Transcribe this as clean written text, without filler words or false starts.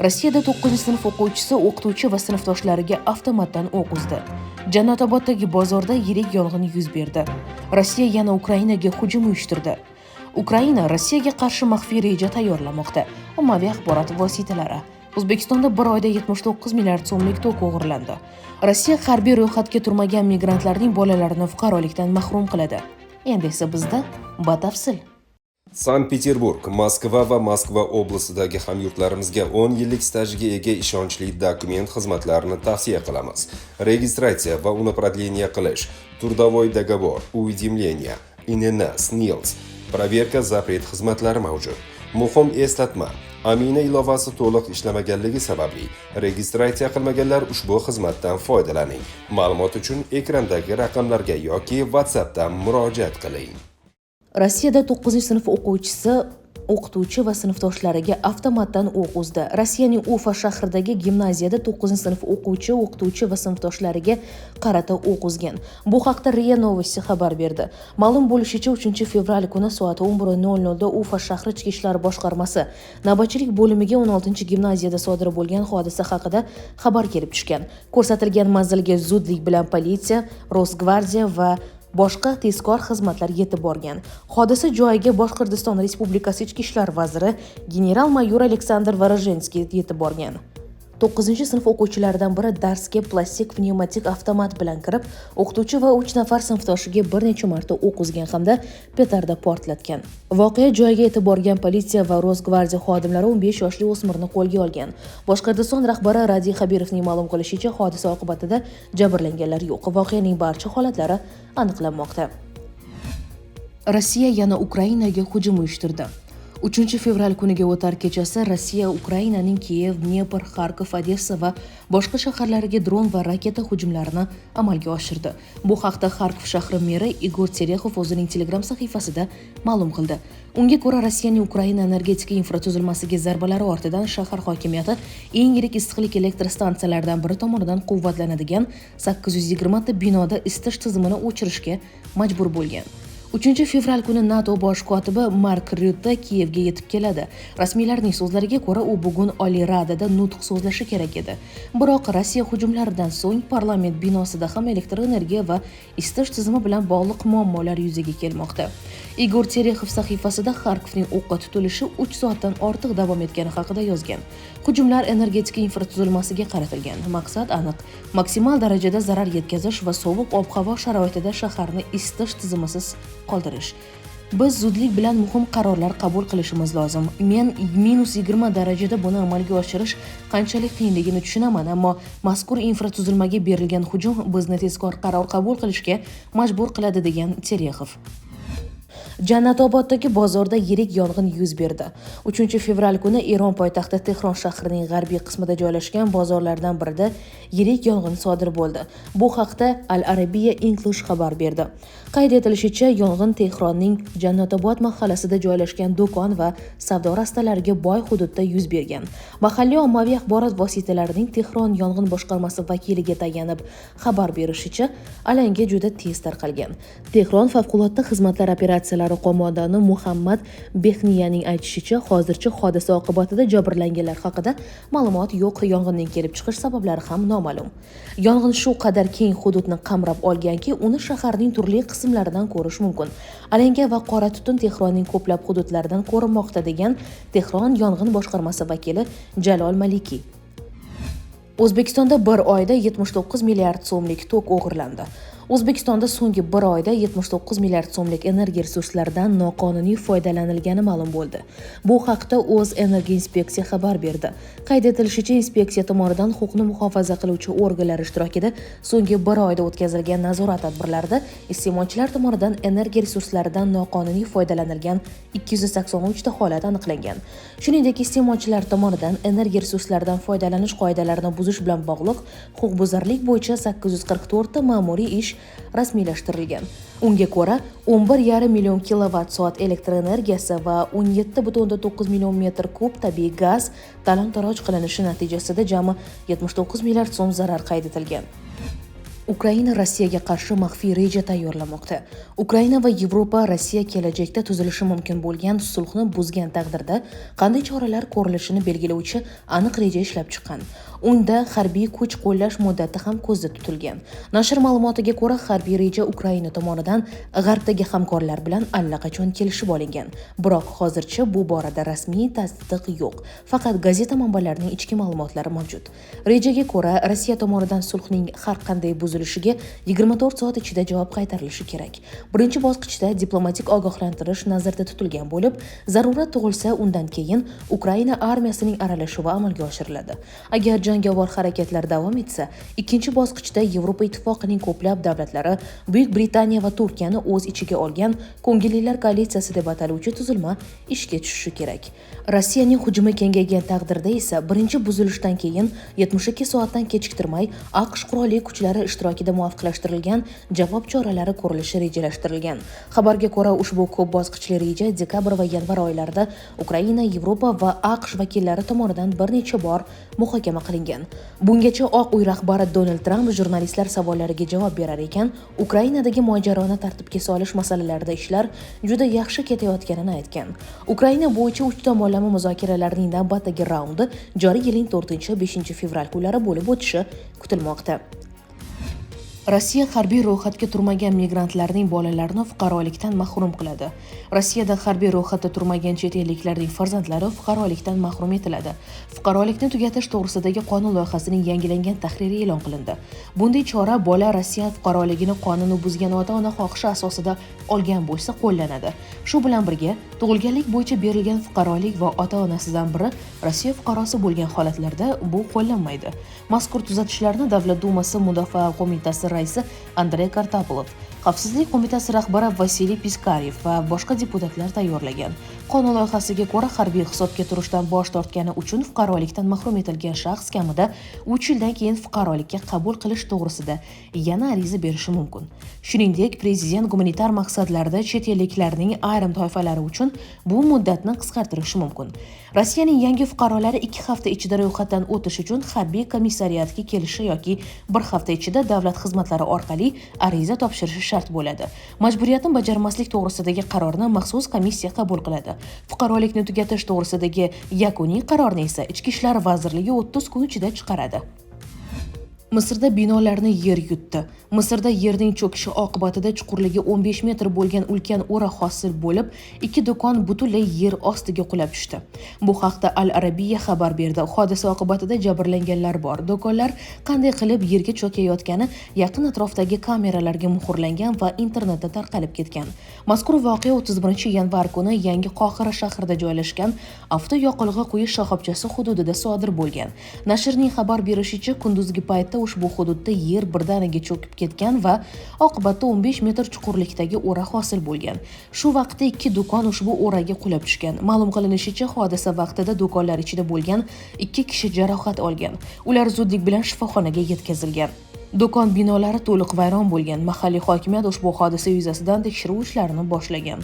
Rossiyada 9-sinf o'quvchisi o'qituvchi va sinfdoshlariga avtomatdan o'q uzdi. Jannatoboddagi bozorda yirik yong'in yuz berdi. Rossiya yana Ukrainaga hujum uyushtirdi. Ukraina Rossiyaga qarshi maxfiy reja tayyorlamoqda. Ommaviy axborot vositalari. O'zbekistonda bir oyda 79 milliard so'mlik tok o'g'irlandi. Rossiya harbiy ro'yxatga turmagan migrantlarning bolalarini fuqarolikdan mahrum qiladi. Endi esa bizda batafsil. Sankt-Peterburg, Moskva va Moskva oblastidagi hamyurtlarimizga 10 yillik stajiga ega ishonchli dokument xizmatlarini tavsiya qilamiz. Registratsiya va uni продление qilish, трудовой договор, уведомление, ИНН, СНИЛС, проверка запрет xizmatlari mavjud. Muhim eslatma: Amina ilovasi to'liq ishlamaganligi sababli registratsiya qilmaganlar ushbu xizmatdan foydalaning. Ma'lumot uchun ekrandagi raqamlarga yoki WhatsAppdan murojaat qiling. Rossiyada 9-sinf o'quvchisi o'qituvchi va sinfdoshlariga avtomatdan o'q uzdi. Rossiyaning Ufa shahridagi gimnaziyada 9-sinf o'quvchi o'qituvchi va sinfdoshlariga qarata o'q uzgan. Bu haqda RIA Novosti xabar berdi. Ma'lum bo'lishicha, 3 fevral kuni soat 11:00 da Ufa shahri ichki ishlar boshqarmasi navbatchilik bo'limiga 16 gimnaziyada sodir bo'lgan hodisa haqida xabar kelib tushgan. Ko'rsatilgan manzilga zudlik bilan politsiya, Rosgvardiya va boshqa tezkor xizmatlar yetib borgan. Hodisa joyiga Boshqirdiston Respublikasi ichki ishlar vaziri general-mayor Aleksandr Vorojenskiy yetib borgan. 9-sinf o'quvchilaridan biri darsga plastik pnevmatik avtomat bilan kirib, o'qituvchi va 3 nafar sinfdoshiga bir necha marta o'q uzgan hamda petarda portlatgan. Voqea joyiga yetib borgan politsiya va Rosgvardiya xodimlari 15 yoshli o'smirni qo'lga olgan. Boshqirdiston rahbari Radiy Xabirovning ma'lum qilishicha, hodisa oqibatida jabrlanganlar yo'q. Voqeaning barcha holatlari aniqlanmoqda. Rossiya yana Ukrainaga hujum uyushtirdi. 3 fevral kuniga o'tar kechasi Rossiya Ukrainaning Kiyev, Dnepr, Xarkov, Odessa va boshqa shaharlariga dron va raketa hujumlarini amalga oshirdi. Bu haqda Xarkov shahri meri Igor Terexov o'zining Telegram sahifasida ma'lum qildi. Unga ko'ra, Rossiyaning Ukraina energetika infratuzilmasiga zarbalari ortidan shahar hokimiyati eng yirik issiqlik elektr stansiyalaridan biri tomonidan quvvatlanadigan 820 ta binoda isitish tizimini o'chirishga majbur bo'lgan. 3 fevral kuni NATO bosh kotibi Mark Ryutte Kiyevga yetib keladi. Rasmiylarning so'zlariga ko'ra, u bugun Oliy Radada nutq so'zlashi kerak edi. Biroq Rossiya hujumlaridan so'ng parlament binosida ham elektr energiya va isitish tizimi bilan bog'liq muammolar yuzaga kelmoqda. Igor Terexov sahifasida Xarkovning o'qqa tutilishi 3 soatdan ortiq davom etgani haqida yozgan. Hujumlar energetika infratuzilmasiga qaratilgan. Maqsad aniq: maksimal darajada zarar yetkazish va sovuq ob-havo sharoitida shaharni isitish tizimisiz qoldirish. Biz zudlik bilan muhim qarorlar qabul qilishimiz lozim. Men -20 darajada buni amalga oshirish qanchalik qiyinligini tushunaman, ammo mazkur infratuzilmaga berilgan hujum bizni tezkor qaror qabul qilishga majbur qiladi, degan Terexov. Jannatoboddagi bozorda yirik yong'in yuz berdi. 3 fevral kuni Eron poytaxti Tehron shahrining g'arbiy qismida joylashgan bozorlardan birida yirik yong'in sodir bo'ldi. Bu haqda Al Arabiya English xabar berdi. Qayd etilishicha, yong'in Tehronning Jannatobod mahallasida joylashgan do'kon va savdo rastalariga boy hududda yuz bergan. Mahalliy ommaviy axborot vositalarining Tehron yong'in boshqarmasi vakiliga tayanib xabar berishicha, alanga juda tez tarqalgan. Tehron favqulodda xizmatlar operatsiyalari qo'mondoni Muhammad Behniyaning aytishicha, hozircha hodisa oqibatida jabrlanganlar haqida ma'lumot yo'q, yong'inning kelib chiqish sabablari ham noma'lum. Yong'in shu qadar keng hududni qamrab olganki, uni shaharning turli qismlaridan ko'rish mumkin. Alanga va qora tutun Tehronning ko'plab hududlaridan ko'rinmoqda, degan Tehron yong'in boshqarmasi vakili Jalol Maliki. O'zbekistonda bir oyda 79 milliard so'mlik tok o'g'irlandi. O'zbekistonda so'nggi bir oyda 79 milliard so'mlik energiya resurslaridan noqonuniy foydalanilgani ma'lum bo'ldi. Bu haqda O'z Energoinspeksiya xabar berdi. Qayd etilishicha, inspeksiya tomonidan huquqni muhofaza qiluvchi organlar ishtirokida so'nggi bir oyda o'tkazilgan nazorat tadbirlarida iste'molchilar tomonidan energiya resurslaridan noqonuniy foydalanilgan 283 ta holat aniqlangan. Shuningdek, iste'molchilar tomonidan energiya resurslaridan foydalanish qoidalarini buzish bilan bog'liq huquqbuzarlik bo'yicha 844 ta ma'muriy ish rasmiylashtirilgan. Unga ko'ra, 11,5 million kilovat soat elektr energiyasi va 17,9 million metr kub tabiiy gaz talon-taroj qilinishi natijasida jami 79 milliard so'm zarar qayd etilgan. Ukraina Rossiyaga qarshi maxfiy reja tayyorlamoqda. Ukraina va Yevropa Rossiya kelajakda tuzilishi mumkin bo'lgan sulhni buzgan taqdirda qanday choralar ko'rilishini belgilovchi aniq reja ishlab chiqqan. Unda harbiy kuch qo'llash muddati ham ko'zda tutilgan. Nashr ma'lumotiga ko'ra, harbiy reja Ukraina tomonidan G'arbdagi hamkorlar bilan allaqachon kelishib olingan. Biroq hozircha bu borada rasmiy tasdiq yo'q. Faqat gazeta manbalarining ichki ma'lumotlari mavjud. Rejaga ko'ra, Rossiya tomonidan sulhning har qanday buzilishiga 24 soat ichida javob qaytarilishi kerak. Birinchi bosqichda diplomatik ogohlantirish nazarda tutilgan bo'lib, zarurat tug'ilsa, undan keyin Ukraina armiyasining aralashuvi amalga oshiriladi. Agar jangovar harakatlar davom etsa, ikkinchi bosqichda Yevropa Ittifoqining ko'plab davlatlari, Buyuk Britaniya va Turkiyani o'z ichiga olgan Ko'ngillilar koalitsiyasi deb ataluvchi tuzilma ishga tushishi kerak. Rossiyaning hujumi kengaygan taqdirda esa birinchi buzilishdan keyin 72 soatdan kechiktirmay AQSh qurolli kuchlari ishtirokida muvofiqlashtirilgan javob choralari ko'rilishi rejalashtirilgan. Xabarga ko'ra, ushbu ko'p bosqichli reja dekabr va yanvar oylarida Ukraina, Yevropa va AQSh vakillari tomonidan bir necha bor muhokama qilingan. Bungacha Oq uy rahbari Donald Tramp jurnalistlar savollariga javob berar ekan, Ukrainadagi mojaroni tartibga solish masalalarida ishlar juda yaxshi ketayotganini aytgan. Ukraina bo'yicha uch tomonlama muzokaralarning navbatdagi raundi joriy yilning 4-5 fevral kunlari bo'lib o'tishi kutilmoqda. Rossiya harbiy ro'yxatga turmagan migrantlarning bolalarini fuqarolikdan mahrum qiladi. Rossiyada harbiy ro'yxatda turmagan chet elliklarning farzandlari fuqarolikdan mahrum etiladi. Fuqarolikni tugatish to'g'risidagi qonun loyihasining yangilangan tahriri e'lon qilindi. Bunday chora bola Rossiya fuqaroligini qonunni buzgan ota-ona xohishi asosida olgan bo'lsa, qo'llanadi. Shu bilan birga, tug'ilganlik bo'yicha berilgan fuqarolik va ota-onasidan biri Rossiya fuqarosi bo'lgan holatlarda bu qo'llanmaydi. Mazkur tuzatishlarni Davlat Dumasi Mudofaa qo'mitasi raisi Andrey Kartapolov, Xavfsizlik qo'mitasi rahbari Vasiliy Piskaryev va boshqa deputatlar tayyorlagan. Qonun loyihasiga ko'ra, harbiy hisobga turishdan bosh tortgani uchun fuqarolikdan mahrum etilgan shaxs kamida 3 yildan keyin fuqarolikka qabul qilish to'g'risida yana ariza berishi mumkin. Shuningdek, prezident gumanitar maqsadlarda chet elliklarning ayrim toifalari uchun bu muddatni qisqartirishi mumkin. Rossiyaning yangi fuqarolari 2 hafta ichida ro'yxatdan o'tish uchun harbiy komissariatga kelishi yoki bir hafta ichida davlat xizmatlari orqali ariza topshirishi shart bo'ladi. Majburiyatni bajarmaslik to'g'risidagi qarorni maxsus komissiya qabul qiladi. Fuqarolikni tugatish to'g'risidagi yakuniy qarorni esa Ichki ishlar vazirligi 30 kun ichida chiqaradi. Misrda binolarni yer yutdi. Misrda yerning cho'kishi oqibatida chuqurligi 15 metr bo'lgan ulkan o'ra hosil bo'lib, ikki do'kon butunlay yer ostiga qulab tushdi. Bu haqda Al Arabiya xabar berdi. Hodisa oqibatida jabrlanganlar bor. Do'konlar qanday qilib yerga cho'kayotgani yaqin atrofdagi kameralarga muhrlangan va internetda tarqalib ketgan. Mazkur voqea 31 yanvar kuni Yangi Qohira shahrida joylashgan avto yoqilg'i quyish shoxobchasi hududida sodir bo'lgan. Nashrning xabar berishicha, kunduzgi paytda ushbu hududda yer birdaniga cho'kib ketgan va oqibatda 15 metr chuqurlikdagi o'ra hosil bo'lgan. Shu vaqtda ikki do'kon ushbu o'raga qulab tushgan. Ma'lum qilinishicha, hodisa vaqtida do'konlar ichida bo'lgan ikki kishi jarohat olgan. Ular zudlik bilan shifoxonaga yetkazilgan. Do'kon binolari to'liq vayron bo'lgan. Mahalliy hokimiyat ushbu hodisa yuzasidan tekshiruv ishlarini boshlagan.